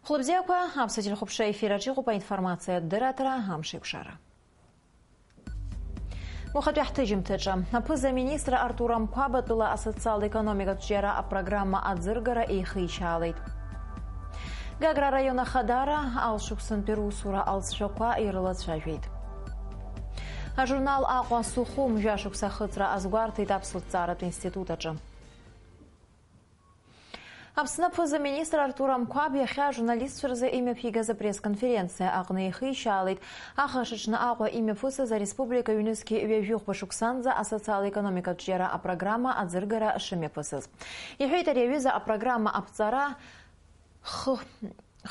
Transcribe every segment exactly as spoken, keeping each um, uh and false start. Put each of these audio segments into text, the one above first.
Хәлыбзиақәа, аԥсуа телехәаԥшра ефир аҿы иҟоуп аинформациатә дырраҭара, амш еиқәшара. Уахатәи ҳҭыжьымҭаҿы, аԥыза-министр Артур Амқәаб атәыла асоциал-економикатә ҿиара апрограмма аӡыргара еихишьаалеит. Гагра араион ахадара алшықәсантәи русура алҵшәақәа ирылацәажәеит. Ажурнал Аҟәа Сухум жәашықәса ахыҵра азгәарҭеит Аԥсуа ҭҵааратә институт аҿы. Аԥсны аԥыза-министр Артур Амқәаб иахьа ажурналистцәа рзы имҩаԥигаз апресс-конференциа аҟны ихишьаалеит, ахашаҽны Аҟәа имҩаԥысыз ареспублика ҩнызқьи ҩажәихәба шықәсанӡа асоциал-економикатә ҿиара апрограмма аӡыргара шымҩаԥысыз. Иҳәеит ари аҩыза апрограмма аԥҵара хы-,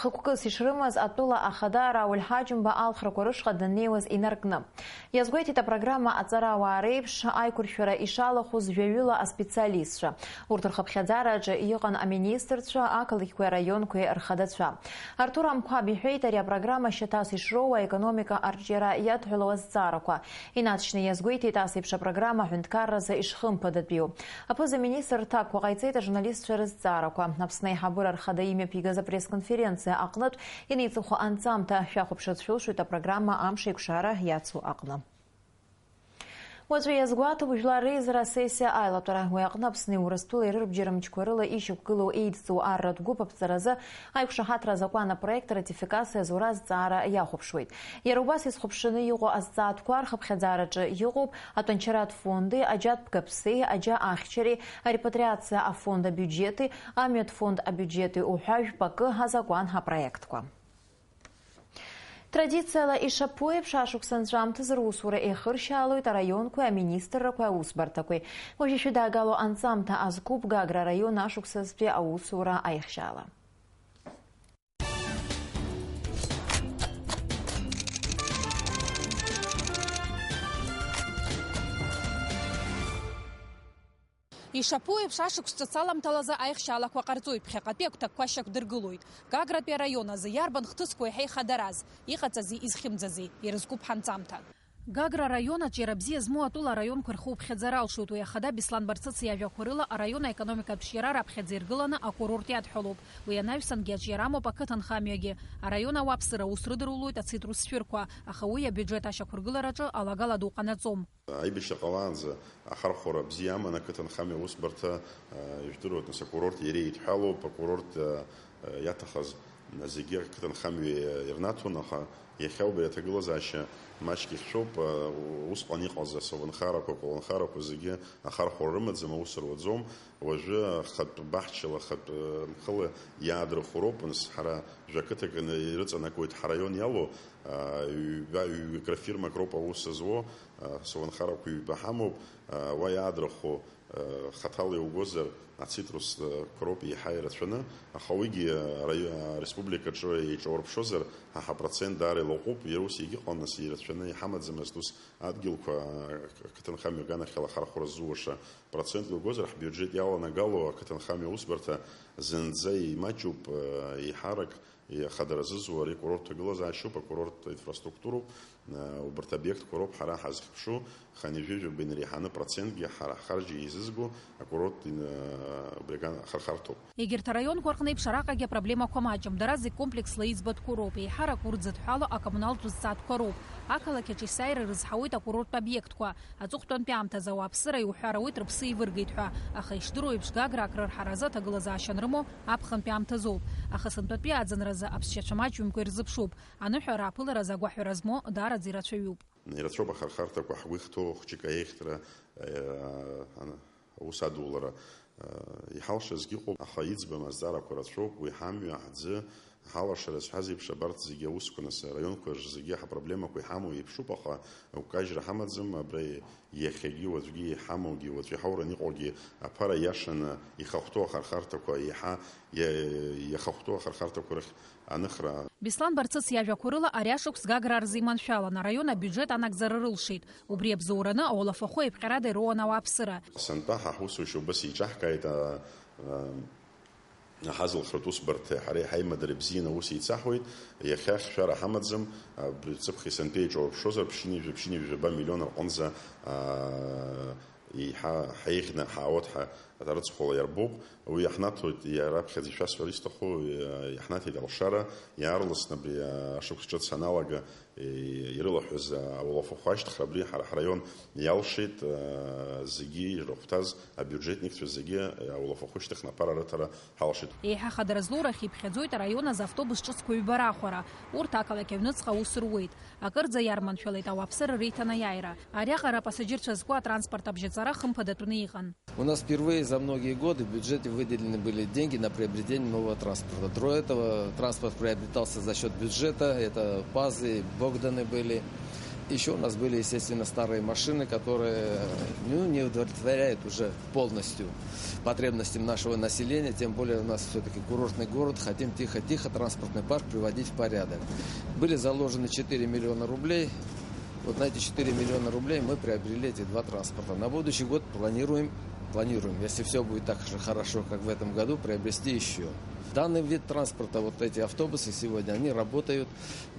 хықәкыс ишрымаз атәыла ахада Рауль Ҳаџьымба алхрақәа рышҟа даннеиуаз инаркны. Иазгәеиҭеит апрограмма аҵарауаа реиԥш аиқәыршәара ишалахәыз жәаҩыла аспециалистцәа. Урҭ рхыԥхьаӡараҿы иҟан аминистрцәа, ақалақьқәеи араионқәеи рхадацәа. Артур Амқәаб иҳәеит, ари апрограмма шьаҭас ишроуа аекономика арҿиара иадҳәалоу азҵаарақәа. Инаҵшьны иазгәеиҭеит ас еиԥш апрограмма аҳәынҭқарразы ишхымԥадатәиу. Аԥыза-министр рҭакқәа ҟаиҵеит ажурналистцәа рызҵаарақәа. Аԥсны аиҳабыра рхада имҩаԥигаз апресс-конференциа аҟнытә ианеиҵыху анҵамҭа шәахәаԥшырц шәылшоит апрограмма амш еиқәшара иацу аҟны. Уаҵәы иазгәаҭоуп жәлар реизара асессиа аилатәара. Уи аҟны Аԥсни Урыстәылеи рырбџьара мчқәа рыла ишьақәгылоу еидҵоу арратә гәыԥ аԥҵаразы аиқәшаҳаҭра азакәан апроект ратификациа азура азҵаара иахәаԥшуеит. Иара убас изхәаԥшаны иҟоу азҵаатәқәа рхыԥхьаӡараҿы иҟоуп атәанчаратә фонди, аџьатә гаԥсеи, аџьа ахьчареи, арепатриациа афонд абиуџьети, амҩатә фонд абиуџьети уҳәа жәпакы азакәан апроектқәа. Традициала ишаԥу еиԥш, ашықәс анҵәамҭазы русура еихыршьаалоит араионқәеи аминистррақәеи аусбарҭақәеи. Уажәы ишәыдаагало анҵамҭа азкуп Гагра араион ашықәсазтәи аусура аихшьаала. Ишаԥу еиԥш, ашықәс ҿыц аламҭалазы аихшьаалақәа ҟарҵоит, ԥхьаҟатәи агәҭакқәа шьақәдыргылоит. Гагратәи араион азы иарбан хҭысқәоу еиҳа ихадарази, иҟаҵази, изхьымӡази, ирызкуп ҳанҵамҭа. Гагра араион аҿиара бзиа змоу атәыла араионқәа рхы уԥхьаӡар алшоит. Уи ахада Беслан Барцыц иажәақәа рыла, араион аекономикатә ҿиара раԥхьаӡа иргыланы акурорт иадҳәалоуп. Уи анаҩсангьы аҿиара амоуп ақыҭанхамҩагьы. Араион ауааԥсыра аус рыдырулоит ацитрус шәырқәа, аха уи абиуџьет ашьақәыргылараҿы алагала ду ҟанаҵом. Аибашьра ҟалаанӡа ахархәара бзиа аман ақыҭанхамҩа аусбарҭа, а, ижәдыруеит, нас, акурорт иара еидҳәалоуп, акурорт, а, а, иаҭахыз зегьы ақыҭанхамҩа ирнаҭон, аха иахьа убри аҭагылазаашьа маҷк ихьшәоуп, а, усҟан иҟаз асовнхарақәа, аколнхарақәа зегьы ахархәара рымаӡам, аус руаӡом. Уажәы хатә баҳчала, хатә нхыла иаадырхәроуп, нас, ҳара жәақыҭак ирыҵанакуеит ҳараион иалоу, а, ҩба, ҩ-, агрофирмак роуп аус зуо, а, сыуанхарақәа ҩба ҳамоуп, а, уа иаадырхәо, а, хаҭала иугозар, ацитрусқәа роуп еиҳа ирацәаны, аха уигьы, а, раио-, а, республикаҿы еиҿаурԥшозар, ҳа ҳапроцент даара илаҟәуп, иара ус егьыҟам, нас, ирацәаны иҳамаӡамызт ус адгьылқәа, а, қыҭанхамҩа аганахьала ахархәара ззууша процентла иугозар, ҳбиуџьет иаланагало ақыҭанхамҩа аусбарҭа зынӡа имаҷуп, а, еиҳарак, Иахадара зызуа ари акурорттә ҭагылазаашьоуп, акурорттә инфраструктуроуп, э, убарҭ обиектқәа роуп ҳара ҳазхьыԥшу, хынҩажәижәаба инареиҳаны процентгьы ҳара ҳхарџь еизызго акурорттә ин-, э, убри аган ахархарҭоуп. Егьырҭ араионқәа рҟны еиԥш араҟагьы апроблемақәа маҷым, дара зегь комплексла иӡбатәқәоу роуп, еиҳарак урҭ зыдҳәало акоммуналтә зҵаатәқәа роуп. Ақалақь аҿы есааира ирызҳауеит акурорттә обиектқәа. Аҵыхәтәантәи аамҭазы ауааԥсыра иуҳәар ауеит рыԥсы еивыргеит ҳәа, аха ишдыруа еиԥш, Гагра акрырҳаразы аҭагылазаашьа анрымоу аԥхынтәи аамҭазоуп. Ахысынтәатәи аӡынразы аԥсшьацәа маҷҩымкәа ирзыԥшуп, аныҳәара аԥыларазы агәаҳәара змоу даараӡа ирацәаҩуп. Ирацәоуп ахархарҭақәа, ҳгәы ихҭоу хәҷык аихьтра, э, ан-, аус адулара, э, иҳалшазгьы ыҟоуп, аха иӡбам азҵаарақәа рацәоуп, уи ҳамҩа, ҳӡы, ҳалашара зҳәаз еиԥш, абарҭ зегьы аусқәа, нас, араионқәа зегьы ҳапроблемақәа иҳамоу еиԥшуп, аха агәкажьра ҳамаӡам, абра иахьагьы, уаҵәгьы иҳамоугьы, уаҵәы иҳаураны иҟоугьы аԥара иашаны ихахәҭоу ахархарҭақәа, еиҳа иа-, иахахәҭоу ахархарҭақәа рахь аныхра. Беслан Барцыц иажәақәа рыла, ари ашықәс Гагра рзы иманшәалан, араион абиуџьет анагӡара рылшеит. Убри абзоураны ауалафахәы еиԥҟьарада ироуан ауааԥсыра. Сынтәа ҳа ҳусушьа убас еиҿаҳкааит, а, а, ҳазылхратә усбарҭеи ҳареи ҳаимадара бзианы аус еицаҳуеит. Иахьа хьшәара ҳамаӡам, абри ҵыԥх есынтәи еиҿаурԥшозар, ԥшьынҩажәа, ԥшьынҩажәаба миллион рҟынӡа, а, еиҳа ҳаиӷьны ҳаауеит ҳәа Арыцхәала иарбоуп, уи иаҳнаҭоит, иара раԥхьаӡа ишәасҳәар исҭаху, иаҳнаҭеит алшара, иаарласны абри ашықәс ҿыц аналага, ирылаҳәыз ауалафахәы ашьҭыхра абри ҳара ҳраион иалшеит, зегьы ирыхәҭаз абиуџьетникцәа зегьы ауалафахәы шьҭыхны аԥара рыҭара ҳалшеит. Еиҳа хадара злоу рахь иԥхьаӡоит араион азы автобус ҿыцқәа ҩба рахәара. Урҭ ақалақь аҩныҵҟа аус руеит. Акырӡа иарманшәалеит ауааԥсыра реиҭанеиааира. Ариаҟара апассаџьырцәа зку атранспорт абжьаҵара хымԥадатәны иҟан. У нас впервые за многие годы в бюджете выделены были деньги на приобретение нового транспорта. До этого транспорт приобретался за счёт бюджета, это ПАЗы, Богданы были. Ещё у нас были, естественно, старые машины, которые, ну, не удовлетворяют уже полностью потребностям нашего населения, тем более у нас всё-таки курортный город, хотим тихо-тихо транспортный парк приводить в порядок. Были заложены четыре миллиона рублей. Вот на эти четыре миллиона рублей мы приобрели эти два транспорта. На будущий год планируем, планируем, если всё будет так же хорошо, как в этом году, приобрести ещё. Данный вид транспорта, вот эти автобусы сегодня, они работают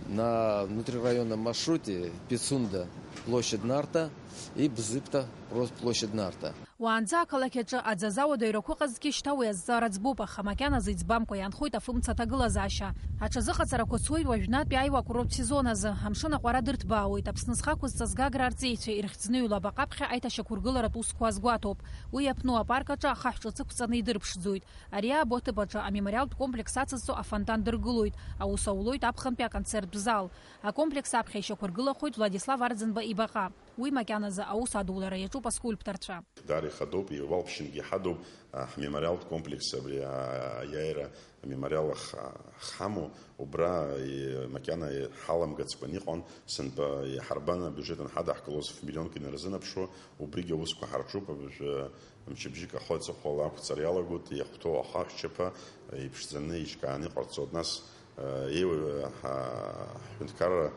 на внутрирайонном маршруте Пицунда, площадь Нарта и Бзыпта, прос-, площадь Нарта. Уаанӡа ақалақь аҿы аӡаза уадаҩрақәа ыҟазҭгьы, шьҭа уи азҵаара ӡбоуп, аха макьаназы иӡбамкәа иаанхоит афымца аҭагылазаашьа. Аҽазыҟаҵарақәа цоит уажәнатәи аиуа акурорттә сезон азы. Амшын аҟәара дырҭбаауеит, Аԥсны зхы ақәызҵаз Гагра арҵеицәа ирыхьӡны ҩлап аҟаԥхьа аиҭашьақәыргыларатә усқәа азгәаҭоуп. Уи иаԥну апарк аҿы ахаҳә ҿыц ықәҵаны идырԥшӡоит. Ари аабо аҭыԥ аҿы амемориалтә комплекс ацызҵо афонтан дыргылоит, аус аулоит аԥхынтәи аконцерттә зал. Акомплекс аԥхьа ишьақәыргылахоит Владислав Арӡынба ибаҟа. Уи макьаназы аус адулара иаҿуп аскульпторцәа. Даара ихадоуп, иуалԥшьынгьы иҳадоуп, а, ҳмемориалтә комплекс абри, а, аиааира амемориал ах-, ахҳамоу, убра, и-, макьана иҳаламгацкәан иҟан, сынтәа иҳарбан абиуџьет анҳадаҳкылоз фмиллионк инарзынаԥшуа, убригьы аусқәа ҳарҿуп, абыржәы мчыбжьык ахы аҵыхәала ақәҵара иалагоит, иахәҭоу ахаҳәчаԥа, иԥшӡаны, иҿкааны иҟарҵоит, нас, Еиуеиуа ҳа-, ҳҳәынҭқарра,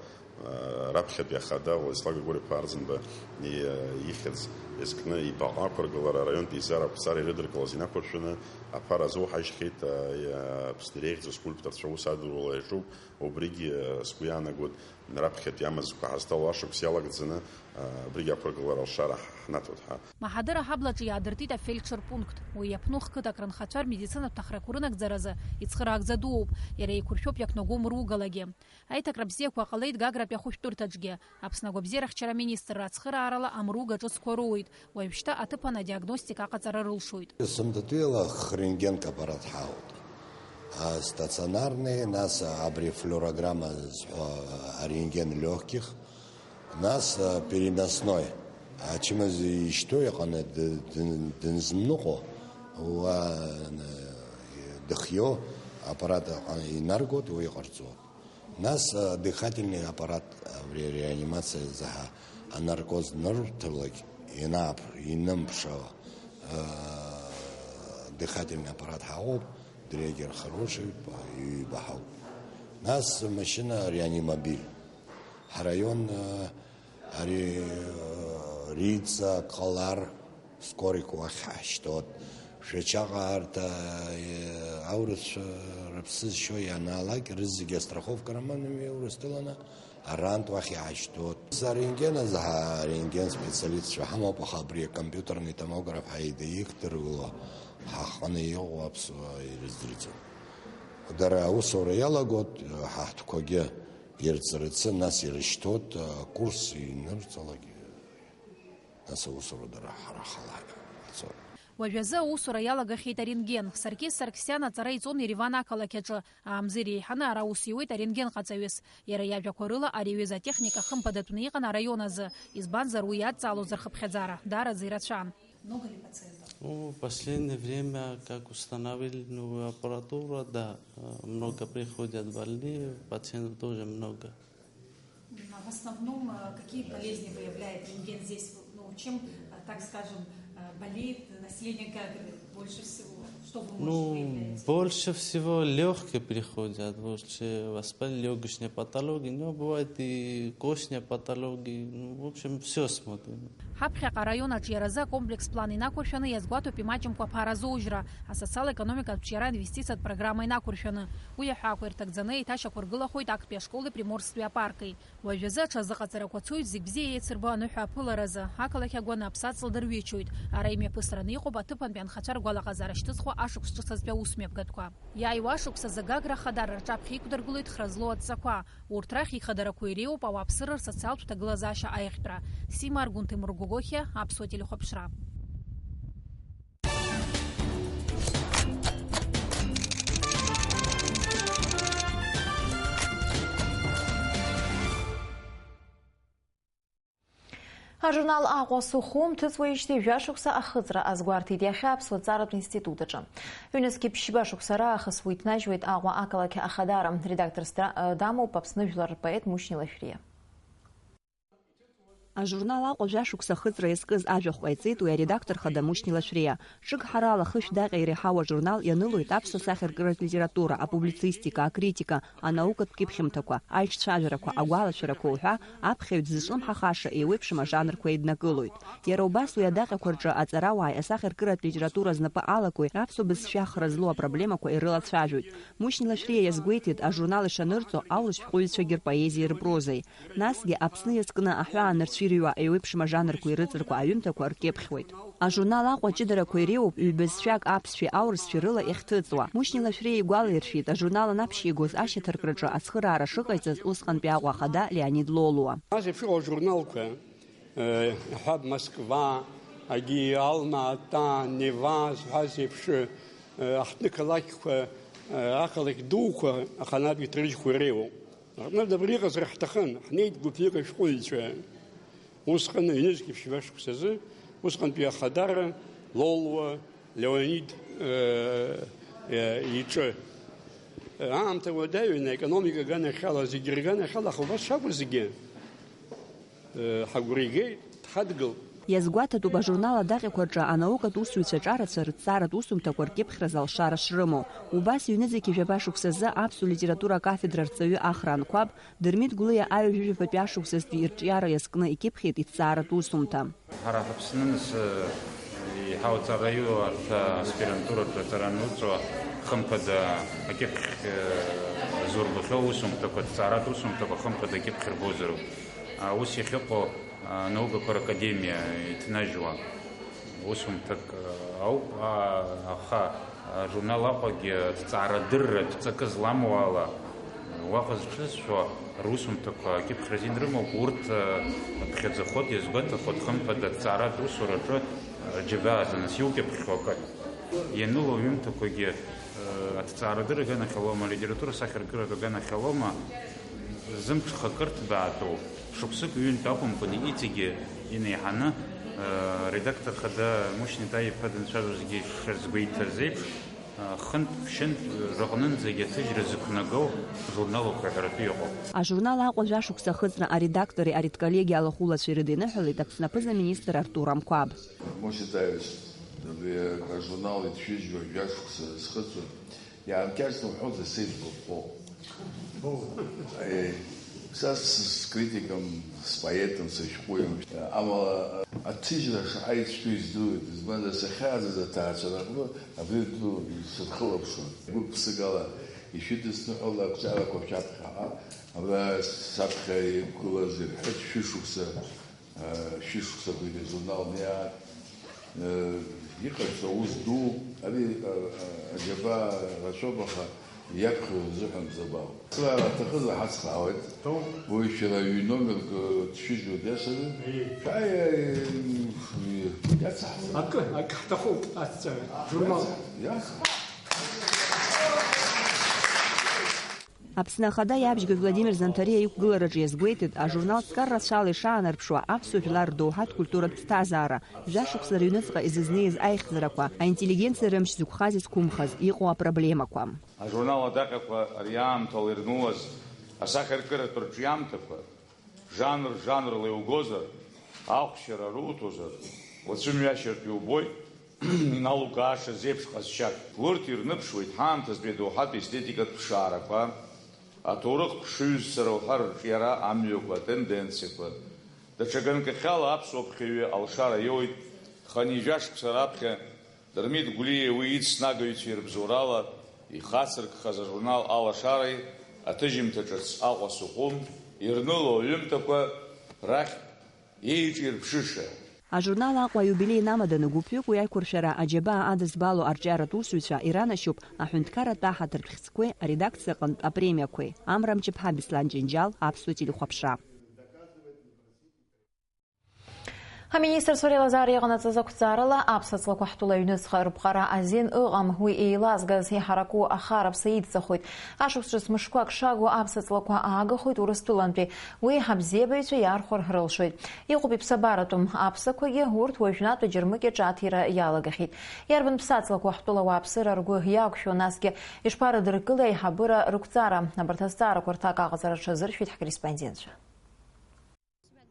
раԥхьатәи ахада Владислав Григор-иԥа Арӡынба и-, ихьӡ иазкны ибаҟа ақәыргылара араионтә еизара ақәҵара ирыдыркылаз инақәыршәаны аԥара азоуҳажьхьеит, Аԥсны иреиӷьӡоу аскульпторцәа аус адулара иаҿуп, убригьы, сгәы иаанагоит, раԥхьатәи амзқәа ҳазҭало ашықәс иалагӡаны, абригь ақәыргылара алшара ҳнаҭоит ҳәа. Маҳадыра аҳаблаҿы иаадыртит афельдшер пункт. Уи иаԥну хқыҭак рынхацәа рмедицинатә ҭахрақәа рынагӡаразы ицхыраагӡа дууп, иара еиқәыршәоуп иақәнагоу мругалгьы. Аиҭакра бзиақәа ҟалеит Гагратәи ахәышәтәырҭаҿгьы. Аԥсны агәабзиарахьчара аминистрра ацхыраарала амруга ҿыцқәа роуеит. Уажәшьҭа аҭыԥан адиагностика аҟаҵара рылшоит. Сынтәатәиала хрентгентә аппарат ҳауит. Астационарный, нас абри флюорограмма зҳәо, а, рентген лёгких, нас, а, переносной. Ачымазаҩ ишьҭоу иҟаны д-, д-, дынзымныҟәо, уа, а, дыхиоу аппарат аҟны инаргоит, уи иҟарҵоит. Нас, а, дыхательный аппарат, абри реанимациа заҳа анаркоз нырҭалак, инаԥ-, инымԥшаауа, а, дыхательный аппарат ҳауп, дрегер хороший, ба-, ибаҳауп. Нас машьына реанимобиль. Ҳраион, а, ари, а, риҵа ҟалар, Скорик уахь иаашьҭуеит. Шәачаҟа арҭ, а, аурысцәа рыԥсы зшьо ианаалак, рызегьы астраховка рыманы Урыстәыланы арантә уахь иаашьҭуеит. Арентген азы ҳа-, арентген специалистцәа ҳамоуп, аха абри акомпиутерный томограф ҳаида ихдыргыло ҳаҟны иҟоу аԥсуаа ирыздырӡом. Дара аусура иалагоит, ҳаҳҭқәагьы ирҵарцы, нас ирышьҭоит, акурс инырҵалак. Нас аусура дара ҳара ҳхала ҳцоит. Уажәазы аусура иалагахьеит арентген. Саркис Сарксиан аҵара иҵон Ереван ақалақь аҿы. Аамзы иреиҳаны ара ус иуеит арентгенҟаҵаҩыс. Иара иажәақәа рыла, ари аҩыза атехника хымԥадатәны иҟан араион азы, избанзар уи иадҵаалоз рхыԥхьаӡара даараӡа ирацәан. Много ли пациентов? Ну, в последнее время, как установили новую аппаратуру, да, э, много приходят больные, пациентов тоже много. А в основном, э, какие болезни выявляет рентген здесь? Ну, чем, э, так скажем, э, болеет население Гагры? Ну, больше всего легкие приходят, больше воспаление легочной патологии, но бывает и костной патологии, ну, в общем, все смотрим. Ҳаԥхьаҟа араион аҿиаразы акомплекс план инақәыршәаны иазгәаҭоуп имаҷымкәа аԥара азоужьра, асоциал-економикатә ҿиара инвестициатә программа инақәыршәаны. Уи аҳәаақәа ирҭагӡаны еиҭашьақәыргылахоит актәи ашколи Приморсктәи апарки. Уажәазы аҽазыҟаҵарақәа цоит зегь бзиа еицырбо аныҳәа аԥыларазы. Ақалақь агәаны аԥсаҵла дырҩычоит. Ара имҩаԥысраны иҟоуп аҭыԥантәи анхацәа ргәалаҟазаара шьҭызхуа ашықәс ҿыц азтәи аусмҩаԥгатәқәа. Иааиуа ашықәсазы Гагра Ахадара рҿаԥхьа иқәдыргылоит хра злоу адҵақәа. Урҭ рахь ихадарақәа иреиуоуп ауааԥсыра рсоциалтә ҭагылазаашьа аиӷьтәра. Сима Аргәынҭа, Мыргәагохьиа, Аԥсуа телехәаԥшра. Ажурнал Аҟәа Сухум ҭыҵуеижьҭеи жәашықәса ахыҵра азгәарҭеит иахьа Аԥсуа ҵаратә институт аҿы. Ҩнызқьи ԥшьба шықәса раахыс уи иҭнажьуеит Аҟәа ақалақь Ахадара. Редакторс дра-, дамоуп Аԥсны жәлар рпоет Мушьни Лашәриа. Ажурнал Аҟәа жәашықәса ахыҵра иазкыз ажәахә ҟаиҵеит уи аредактор хада Мушьни Лашәриа. Ҿык ҳарала хышә даҟьа иреиҳау ажурнал ианылоит аԥсуа сахьаркыратә литература, апублицистика, акритика, анаукатә кьыԥхьымҭақәа, аиҿцәажәарақәа, агәалашәарақәа уҳәа, аԥхьаҩ дзызҿлымҳахаша еиуеиԥшым ажанрқәа еиднакылоит. Иара убас уи адаҟьақәа рҿы аҵарауааи асахьаркыратә литература знапы алакуеи аԥсуа бызшәа хра злоу апроблемақәа ирылацәажәоит. Мушьни Лашәриа иазгәеиҭеит, ажурнал ишанырҵо аурыс шәҟәыҩҩцәагьы рпоезиеи рпрозеи. Насгьы Аԥсны иазкны аҳәаа анырцәырҩуа еиуеиԥшым ажанрқәа ирыҵаркуа аҩымҭақәа ркьыԥхьуеит. Ажурнал Аҟәа аҷыдарақәа иреиуоуп ҩбызшәак аԥсшәеи аурысшәеи рыла иахьҭыҵуа. Мушьни Лашәриа игәалаиршәеит, ажурнал анаԥшьигоз ашьаҭаркраҿы ацхыраара шыҟаиҵаз усҟантәи Аҟәа ахада Леонид Лолуа. Ас еиԥш иҟоу ажурналқәа, э, иаҳҳәап, Москва, егьи Алма-Ата, Нева зҳәаз еиԥш, э, аҳҭны қалақьқәа, э, ақалақь дуқәа аханатә ҭыжьқәа иреиуоуп. Аҟнытә абри иҟазар ҳҭахын, ҳнеит гәыԥҩык ашәҟәыҩҩцәа. Усҟан ҩнызқьи ԥшьба шықәсазы, усҟантәи ахадара Лолуа Леонид, э, э, иҿы. Аамҭа уадаҩын, аекономика аганахьала, зегьы рганахьала, аха убас шакәу зегьы, э, ҳагәра игеит, дҳадгылт. Иазгәаҭатәуп ажурнал адаҟьақәа рҿы анаукатә усзуҩцәа ҿарацәа рыҭҵааратә усумҭақәа ркьыԥхьразы алшара шрымоу. Убас ҩнызқьи жәаба шықәсазы аԥсуа литература акафедра арҵаҩы Ахра Анқәаб, Дырмит Гәлиа аҩажәижәаба шықәсазтәи ирҿиара иазкны икьыԥхьит иҭҵааратә усумҭа. Ҳара ҳаԥсны нас, еиҳау ҵараиу арҭ аспирантураҿы аҵара ануҵо, хымԥада акьыԥхь, зурбахьоу усумҭақәа, ҭҵааратә усумҭақәа хымԥада акьыԥхь рбозароуп. Ус иахьыҟоу анаукақәа ракадемиа иҭнажьуа усумҭак ауп, а, аха ажурнал Аҟәагьы аҭҵаарадырратә ҵакы зламоу ала, уаҟа зҿызшәо русумҭақәа акьыԥхьразы инрымоуп, урҭ, а, ԥхьаӡахоит, иазгәаҭахоит, хымԥада, аҭҵааратә усураҿы, а, џьабаа азы, нас, иукьыԥхьхьоу акы. Ианыло аҩымҭақәагьы, а, аҭҵаарадырра аганахьалома, алитература асахьаркыратә аганахьалома, зымҽхакырҭбаатәу шықәсык ҩынтә акәымкәаны, иҵегьы инеиҳаны, э, редактор хада Мушьни Таиа-иԥа данцәажәозгьы шазгәеиҭаз еиԥш, э, хынтә-ԥшьынтә рыҟнынӡагьы аҭыжьра зықәнагоу журналуп ҳәа ҳәаратәы иҟоуп. Ажурнал Аҟәа жәашықәса ахыҵра аредактори аредколлегиа алахәылацәеи рыдиныҳәалеит Аԥсны аԥыза-министр Артур Амқәаб. Мушьни Таиа-иԥа, абри ажурнал иҭшәыжьуа жәашықәса зхыҵуа. Иаамҭаҿ уҳәозар, сеидру ԥхоуп. Э, са с-, скритикым, споетым, сышәҟәыҩҩым. Амала, аҭыжьра шаҟа ицәгьоу издыруеит, избанзар, сахьааӡаз аҭаацәара аҟны абри ду сырхылаԥшуан. Гәык-ԥсыкала ишәыдысныҳәалон ақәҿиарақәа шәаԥхьаҟа, абра саԥхьа иқәгылаз ирҳәоит шәышықәса. Шәышықәсақәагьы ажурнал неиааит. Иҟаҵоу аус ду, ари, аџьабаа рацәоуп, аха иаԥхьо рзыҳәан забаауеит. Сара аҭахызар ҳацхраауеит. Уи шәара ҩномерк дшәыжьуа диашаны. Шәааи, иацаҳҵа. Акы, акы ҳҭахуп, аҭҵааҩы. Журнал. Иац-, иац-, Аԥсны Ахада иабжьгаҩ Владимир Занҭариа иқәгылараҿы иазгәеиҭеит, ажурнал ҵкар рацәала ишаанарԥшуа аԥсуа жәлар рдоуҳатә культуратә ԥсҭазаара, жәашықәса рыҩныҵҟа изызнеиз аихьӡарақәа, аинтеллигенциа рымч зықәхаз-изқәымхаз, иҟоу апроблемақәа. Ажурнал адаҟьақәа ари аамҭала ирнулаз асахьаркыратә рҿиамҭақәа, жанр жанрла иугозар, ахәшьара руҭозар, уацәымҩашьартә иубоит. иналукааша зеиԥш ҟазшьак. Урҭ ирныԥшуеит ҳаамҭазтәи адоуҳатә естетикатә ԥшаарақәа, аҭоурых ԥшыҩзцара уҳәа рҿиара амҩақәа, атенденциақәа. Даҽа ганкахьала аԥсуа ԥхьаҩы алшара иоуеит, хынҩажәа шықәса раԥхьа Дырмит Гәлиа уи ицнагаҩцәа ирыбзоурала ихацыркхаз ажурнал Алашареи аҭыжьымҭа ҿыц Аҟәа Сухум ирныло аҩымҭақәа рахьтә еиҿирԥшыша. Ажурнал Аҟәа аиубилеи инамаданы гәыԥҩык уи аиқәыршәара аџьабаа адызбало арҿиаратә усзуҩцәа иранашьоуп аҳәынҭқарратә аҳаҭыртә хьӡқәеи аредакциа аҟынтә апремиақәеи. Амра Мҷыԥҳа, Беслан Џьынџьал, Аԥсуа телехәаԥшра. Аминистрцәа реилазаара иҟанаҵаз ақәҵарала аԥсаҵлақәа ҳтәыла аҩныҵҟа рыԥҟара азин ыҟам. Уи еилазгаз иҳараку ахараԥса идҵахоит. Ашықәс ҿыц мышқәак шагу аԥсаҵлақәа аагахоит Урыстәылантәи. Уи ҳабзиабаҩцәа иаархәар рылшоит. Иҟоуп иԥсабаратәым аԥсақәагьы, урҭ уажәнатә аџьармыкьаҿ аҭира иалагахьеит. Иарбан ԥсаҵлақәоу ҳтәыла ауааԥсыра ргәы иақәшәо, насгьы ишԥарыдыркылеи аиҳабыра рықәҵара? Абарҭ азҵаарақәа рҭак аҟаҵара рҽазыршәеит ҳкорреспондентцәа.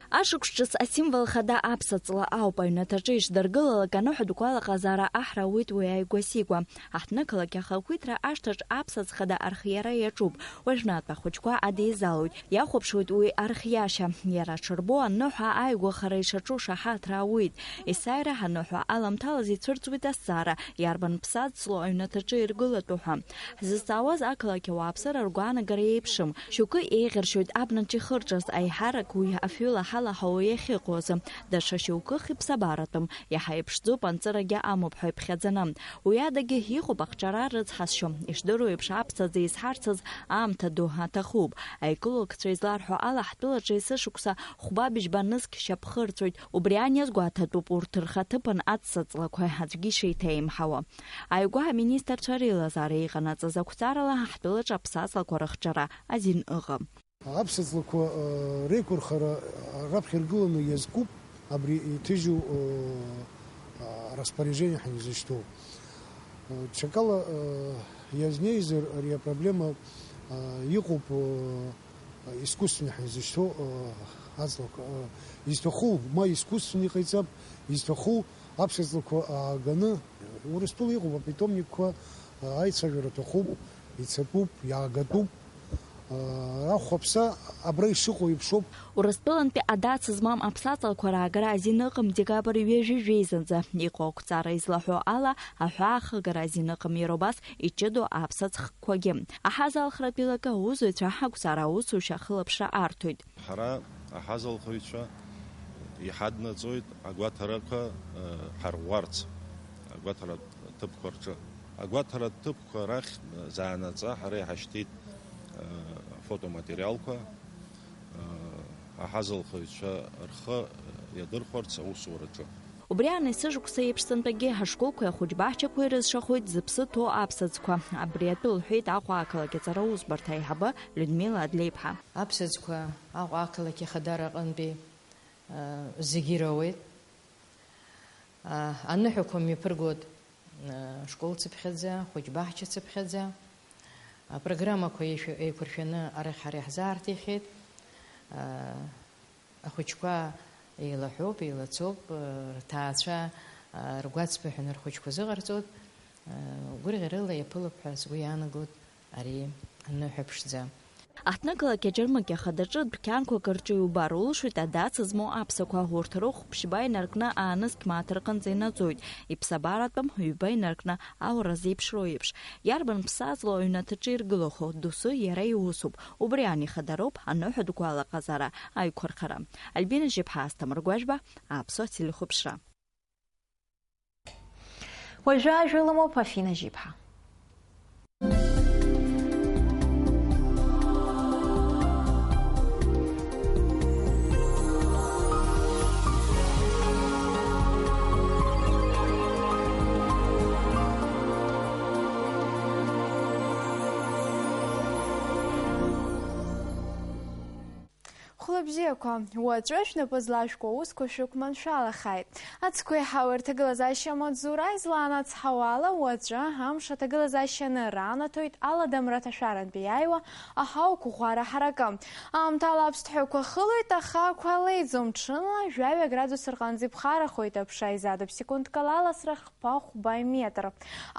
Ашықәс ҿыц асимвол хада аԥсаҵла ауп, аҩнаҭаҿы ишдыргылалак аныҳәатә гәалаҟазаара аҳра ауеит уи ааигәа-сигәа. Аҳҭнықалақь ахақәиҭра ашҭаҿ аԥсаҵ хада архиара иаҿуп, уажәнатә ахәыҷқәа адеизалоит, иахәаԥшуеит уи архиашьа. Иара аҽырбо аныҳәа ааигәахара ишаҿу шаҳаҭра ауеит. Есааира аныҳәа аламҭалаз ицәырҵуеит азҵаара, иарбан ԥсаҵлоу аҩнаҭаҿы иргылатәу ҳәа. Ҳзызҵаауаз ақалақь ауааԥсыра ргәаанагара еиԥшым. Шьоукы еиӷьаршьоит абнаҿ ихырҿаз, аиҳарак уи афҩы лаҳалаҳауа иахьыҟоу азы. Даҽа шьоукых иԥсабаратәым, иаҳа иԥшӡоуп, анҵырагьы амоуп ҳәа иԥхьаӡаны. Уи адагьы иҟоуп ахҿара рыцҳасшьо. Ишдыру еиԥш, аԥсаӡы изҳарцаз аамҭа ду аҭахуп. Аиклокцәа изларҳәо ала, ҳтәылаҿы есышықәса хәба быжьба нызқь шьапхырҵәоит. Убри ан иазгәаҭатәуп урҭ рхаҭыԥан аҵсаҵлақәа аӡәгьы ишеиҭаимҳауа. Ааигәа аминистрцәа реилазаара иҟанаҵаз ақәҵарала ҳтәылаҿы аԥсаҵлақәа рыхҿара азин ыҟам. Аԥсаҵлақәа, э, реиқәырхара раԥхьа иргыланы иазкуп абри иҭыжьу, э, распоряжение ҳәа изышьҭоу. Э, ҽакала, э, иазнеизар ари апроблема, э, иҟоуп, э, искусственный ҳәа изышьҭоу, э, аҵлақәа, э, изҭаху, ма искусственный иҟаиҵап, изҭаху аԥсаҵлақәа ааганы, Урыстәыла иҟоуп апитомникқәа, э, аицәажәара аҭахуп, ицатәуп, иаагатәуп. Э, ахәаԥса абра ишыҟоу еиԥшоуп. Урыстәылантәи адац змам аԥсаҵлақәа раагара азин ыҟам декабрь ҩажәи жәеизанӡа. Иҟоу ақәҵара излаҳәо ала, аҳәаахыгара азин ыҟам иара убас иҷыдоу аԥсаҵхқәагьы. Аҳазалхратә еилакы аусзуҩцәа ҳақәҵара аусушьа ахылаԥшра арҭоит. Ҳара аҳазалхыҩцәа иҳаднаҵоит агәаҭарақәа, э, ҳарӷәӷәарц, агәаҭаратә ҭыԥқәа рҿы. Агәаҭаратә ҭыԥқәа рахь, э, заанаҵы ҳара иҳашьҭит, э, афотоматериалқәа, э, аҳазалхыҩцәа рхы, э, иадырхәарц аусураҿы. Убри аан есышықәса еиԥш сынтәагьы ҳашколқәеи ахәыҷбаҳчақәеи ирызшахоит зыԥсы ҭоу аԥсаӡқәа. Абри атәы лҳәеит Аҟәа ақалақь аҵара усбарҭа аиҳабы Людмила Адлеиԥҳа. Аԥсаӡқәа Аҟәа ақалақь ахадара аҟынтәи, а, зегьы ироуеит. А, аныҳәақәа мҩаԥыргоит, а, школ цыԥхьаӡа, хәыҷбаҳча цыԥхьаӡа. Апрограммақәа еишәа-, еиқәыршәаны арахь ҳара иаҳзаарҭихьеит. А, Ахәыҷқәа еилаҳәоуп, еилацоуп, рҭаацәа, ргәацԥыҳәаны рхәыҷқәа зыҟарҵоит. Гәырӷьарыла иаԥылап ҳәа сгәы иаанагоит ари аныҳәа ԥшӡа. Аҳҭнықалақь аџьармыкьа хадаҿы дәқьанқәак рҿы иубар улшоит адац змоу аԥсақәа, урҭ рыхә ԥшьба инаркны аанызқь мааҭ рҟынӡа инаӡоит, иԥсабаратәым ҩба инаркны аура зеиԥшроу еиԥш. Иарбан ԥсаҵла аҩнаҭаҿы иргылахо, досу иара иусуп. Убри аан ихадароуп аныҳәатә гәалаҟазаара аиқәырхара. Альбина Жьыԥҳа, Асҭамыр Гәажәба, Аԥсуа телехәаԥшра. Уажәы ажәа ламоуп Афина Жьыԥҳа. Бзиақәа, уаҵәы шәнапы злашәкуа аусқәа шәықәманшәалахааит. Ацқәеи ҳауеи рҭагылазаашьа амаҵзура излаанацҳауала, уаҵәы амш аҭагылазаашьа анаранаҭоит аладамра аҭашәарантәи иааиуа аҳауа қәыӷәӷәара ҳаракы. Аамҭала аԥсҭҳәақәа хылоит, аха ақәа леиӡом, ҽынла жәаҩа градус рҟынӡа иԥхарахоит, аԥша изадуп секундк ала аласра хԥа-хәба метр.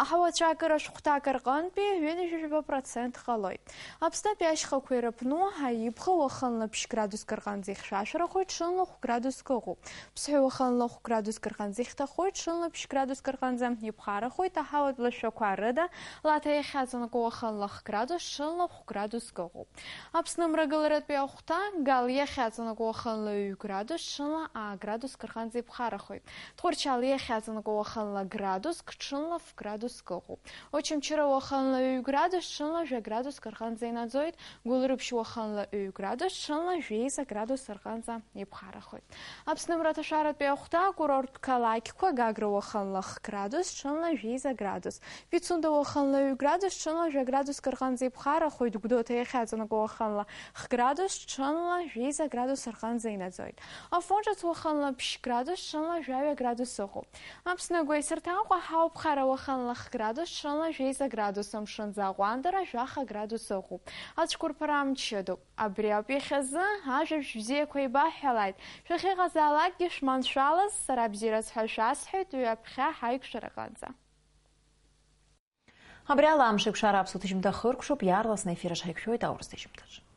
Аҳауа цәаакыра шәҟәҭак рҟынтәи ҩынҩажәижәаба процент ҟалоит. Аԥснытәи ашьхақәа ирыԥну, аибӷа уахынла ԥшь градуск рҟынӡа ихьшәашәарахоит, ҽынла хә градуск ыҟоуп. Ԥсҳәы уахынла хә градуск рҟынӡа ихьҭахоит, ҽынла ԥшь градуск рҟынӡа иԥхарахоит, аҳауатә лашәақәа рыда, Лаҭа иахьаҵанакуа уахынла хә градус, ҽынла хә градуск ыҟоуп. Аԥсны мрагыларатәи ахәҭа, Гал иахьаҵанакуа уахынла ҩ градус, ҽынла аа градуск рҟынӡа иԥхарахоит. Тҟәарчал иахьаҵанакуа уахынла градуск, ҽынла ф градуск ыҟоуп. Очамчыра уахынла ҩ градус, ҽынла жәа градуск рҟынӡа инаӡоит. Гәылрыԥшь уахынла ҩ градус, ҽынла жәеиза градус рҟынӡа иԥхарахоит. Аԥсны мраҭашәаратәи ахәҭа, акурорттә қалақьқәа, Гагра уахынла хә градус, ҽынла жәеиза градус. Пицунда уахынла ҩ градус, ҽынла жәа градуск рҟынӡа иԥхарахоит. Гәдоуҭа иахьаҵанакуа уахынла хә градус, ҽынла жәеиза градус рҟынӡа инаӡоит. Афон ҿыц уахынла ԥшь градус, ҽынла жәаҩа градус ыҟоуп. Аԥсны агәеисырҭа Аҟәа ҳауԥхара уахынла хә градус, ҽынла жәеиза градус, амшынӡы аҟәандара жәаха градус ыҟоуп. Ацәқәырԥара мчыдоуп. Абри ауп иахьазы ажәабжь бзиақәа еибаҳҳәалааит. Шәахьыҟазаалакгьы шәманшәалаз, сара бзиараз ҳәа шәасҳәоит, ҩаԥхьа ҳаиқәшәараҟынӡа. Абри ала амшеиқәшара аԥсуа ҭыжьымҭа хыркәшоуп, иаарласны аефир аҿы ҳаиқәшәоит аурыс ҭыжьымҭаҿы.